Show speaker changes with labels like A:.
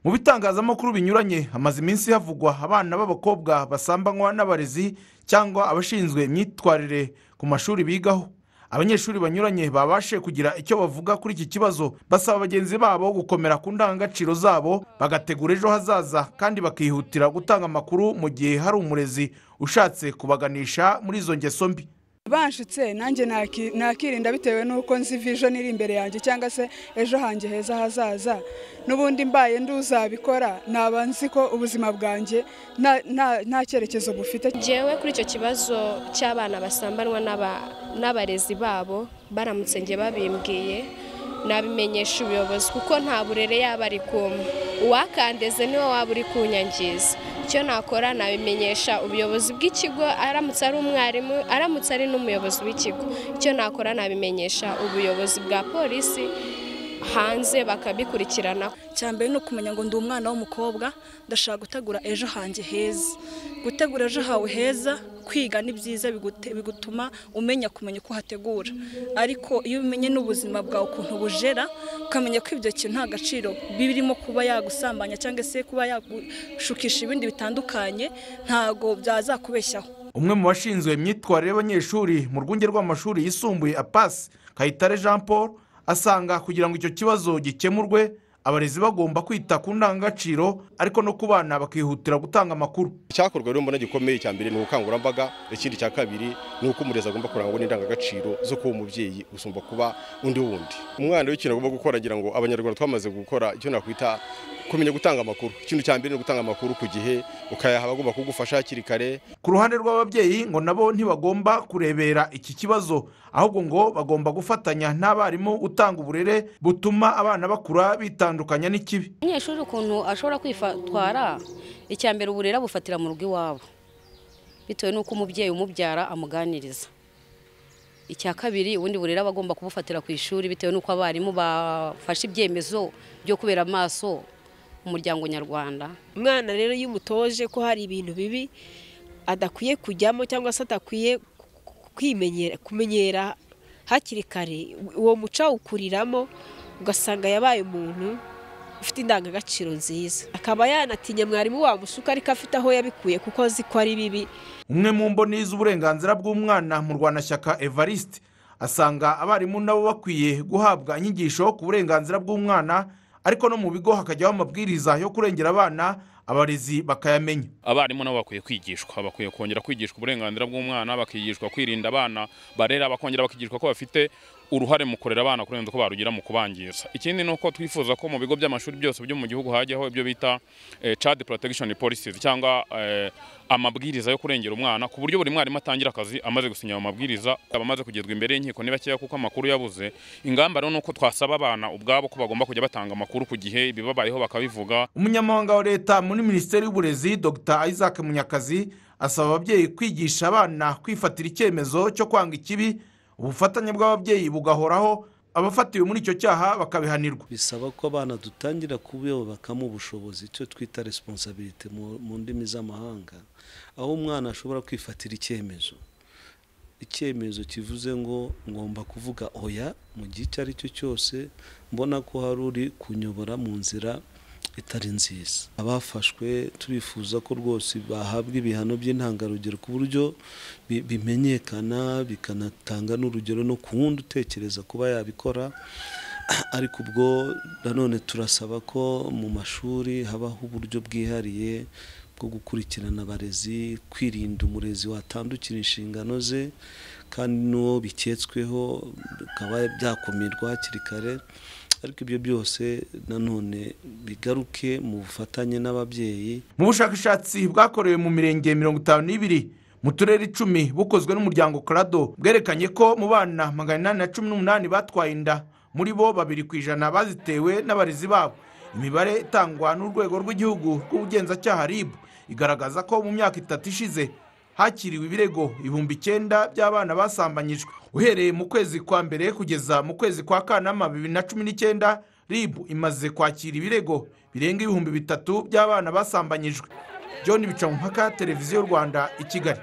A: Mu bitangazamakuru binyuranye hamaze iminsi havugwa abana b'abakobwa basambanywa n'abarezi cyangwa abashinzwe imyitwarire ku mashuri bigaho. Abanyeshuri banyuranye babashe kugira icyo bavuga kuri iki kibazo, basaba bagenzi babo gukomera ku ndangagaciro zabo, bagategura ejo hazaza kandi bakihutira gutanga amakuru mu gihe hari umurezi ushatse kubaganisha muri izo ngeso mbi.
B: Banshutse nanjye nakirinda bitewe n'uko nzi vision iri imbere yanjye cyangwa se ejo hanjye heza hazaza. N'ubundi mbaye nduzabikora naba nzi ko ubuzima bwanjye nta cyerekezo bufite.
C: Jewe kuri icyo kibazo cy'abana basambanwa n'abarezi babo, baramutse nge babimbwiye nabimenyesha ubuyobozi, kuko nta burere yaba ari kumwe. Uwakandeze niwe waba uri kunyangiza. Icyo nakora nabimenyesha ubuyobozi bw'ikigo, aramutse ari umwarimu, aramutse ari n'umuyobozi w'ikigo. Icyo nakora nabimenyesha ubuyobozi bwa polisi hanze bakabikurikirana.
D: Cyambere no kumenya ngo ndi umwana w'umukobwa, ndashaka gutegura ejo hanjye heza. Gutegura ejo hawe heza, kwiga ni byiza, bigutuma umenya kumenya uko hategura. Ariko iyo umenye n'ubuzima bwawe ukuntu bujera, ukamenya ko ibyo kintu nta gaciro birimo kuba yagusambanya cyangwa se kuba yagushukisha ibindi bitandukanye, ntago byazakubeshyaho.
A: Umwe mu bashinzwe imyitwarire y'abanyeshuri mu rwunge rw'amashuri yisumbuye APAS, Kayitare Jean Paul, asanga kugira ngo icyo kibazo gikemurwe abarezi bagomba kwita ku ndangagaciro, ariko no ku bana bakihutira gutanga amakuru.
E: Icyakorwa rero mbona gikomeye cya mbere ni ubukangurambaga, ikindi cya kabiri ni uko umurezi agomba kurangwa n'indangagaciro zo kuba umubyeyi gusumba kuba undi wundi. Umwana w'ikintu agomba gukora, ngira ngo Abanyarwanda twamaze gukora icyo nakwita kumenya gutanga amakuru. Ikintu cya mbere ni gutanga amakuru ku gihe, ukayaha abagomba kugufasha hakiri kare.
A: Ku ruhande rw'ababyeyi ngo nabo ntibagomba kurebera iki kibazo, ahubwo ngo bagomba gufatanya n'abarimu utanga uburere butuma abana bakura bitandukanya n'ikibi.
F: Umunyeshuri ukuntu ashobora kwifatwara, icya mbere uburere bufatira mu rugo iwabo bitewe n'uko umubyeyi umubyara amuganiriza. Icya kabiri ubundi burere abagomba kubufatira ku ishuri bitewe n'uko abarimu bafashe ibyemezo byo kubera amaso umuryango nyarwanda.
G: Umwana rero iyo umutoje ko hari ibintu bibi adakwiye kujyamo cyangwa se adakwiye kumenyera hakiri kare, uwo muco awukuriramo, ugasanga yabaye umuntu ufite indangagaciro nziza, akaba yanatinya mwarimu wamusuka ariko afite aho yabikuye kuko azi ko ari bibi.
A: Umwe mu mboni z'uburenganzira bw'umwana mu Rwanashyaka Evariste asanga abarimu nabo bakwiye guhabwa inyigisho ku burenganzira bw'umwana, ariko no mu bigo hakajyaho amabwiriza yo kurengera abana, abarezi bakayamenya.
H: Abarimu nabo bakwiye kwigishwa, bakwiye kongera kwigishwa uburenganzira bw'umwana, bakigishwa kwirinda abana barera, bakongera bakigishwa ko bafite uruhare mu kurera abana kurenza uko barugira mu kubangiza. Ikindi ni uko twifuza ko mu bigo by'amashuri byose byo mu gihugu hajyaho ibyo bita child protection policies cyangwa amabwiriza yo kurengera umwana, ku buryo buri mwarimu atangira akazi amaze gusinya amabwiriza, abamaze kugezwa imbere y'inkiko niba bakeya kuko amakuru yabuze. Ingamba rero nuko twasaba abana ubwabo ko bagomba kujya batanga amakuru ku gihe ibibabayeho bakabivuga.
A: Umunyamabanga wa Leta muri Minisiteri y'Uburezi Dr Isaac Munyakazi asaba ababyeyi kwigisha abana kwifatira icyemezo cyo kwanga ikibi, ubufatanye bw'ababyeyi bugahoraho, abafatiwe muri icyo cyaha bakabihanirwa.
I: Bisaba ko abana dutangira kububakamo ubushobozi, icyo twita responsabilité mu ndimi z'amahanga, aho umwana ashobora kwifatira icyemezo. Icyemezo kivuze ngo ngomba kuvuga oya mu gihe icyo ari cyo cyose mbona ko hari uri kunyobora mu nzira itari nziza. Abafashwe turifuza ko rwose bahabwa ibihano by'intangarugero ku buryo bimenyekana, bikanatanga n'urugero no ku wundi utekereza kuba yabikora. Ariko ubwo nanone turasaba ko mu mashuri habaho uburyo bwihariye bwo gukurikirana abarezi, kwirinda umurezi watandukira inshingano ze, kandi n'uwo biketsweho bikaba byakumirwa hakiri kare. Ariko ibyo byose nanone bigaruke mu bufatanye n'ababyeyi.
A: Mu bushakashatsi bwakorewe mu mirenge 52 mu turere 10 bukozwe n'umuryango Crado, bwerekanye ko mu bana 818 batwaye inda, muri bo 2% bazitewe n'abarezi babo. Imibare itangwa n'urwego rw'igihugu rw'ubugenzacyaha RIB igaragaza ko mu myaka 3 ishize hakiriwe ibirego 9000 by'abana basambanyijwe. Uhereye mu kwezi kwa mbere kugeza mu kwezi kwa Kanama 2019, RIB imaze kwakira ibirego birenga 3000 by'abana basambanyijwe. John Bicamumpaka, Televiziyo Rwanda i Kigali.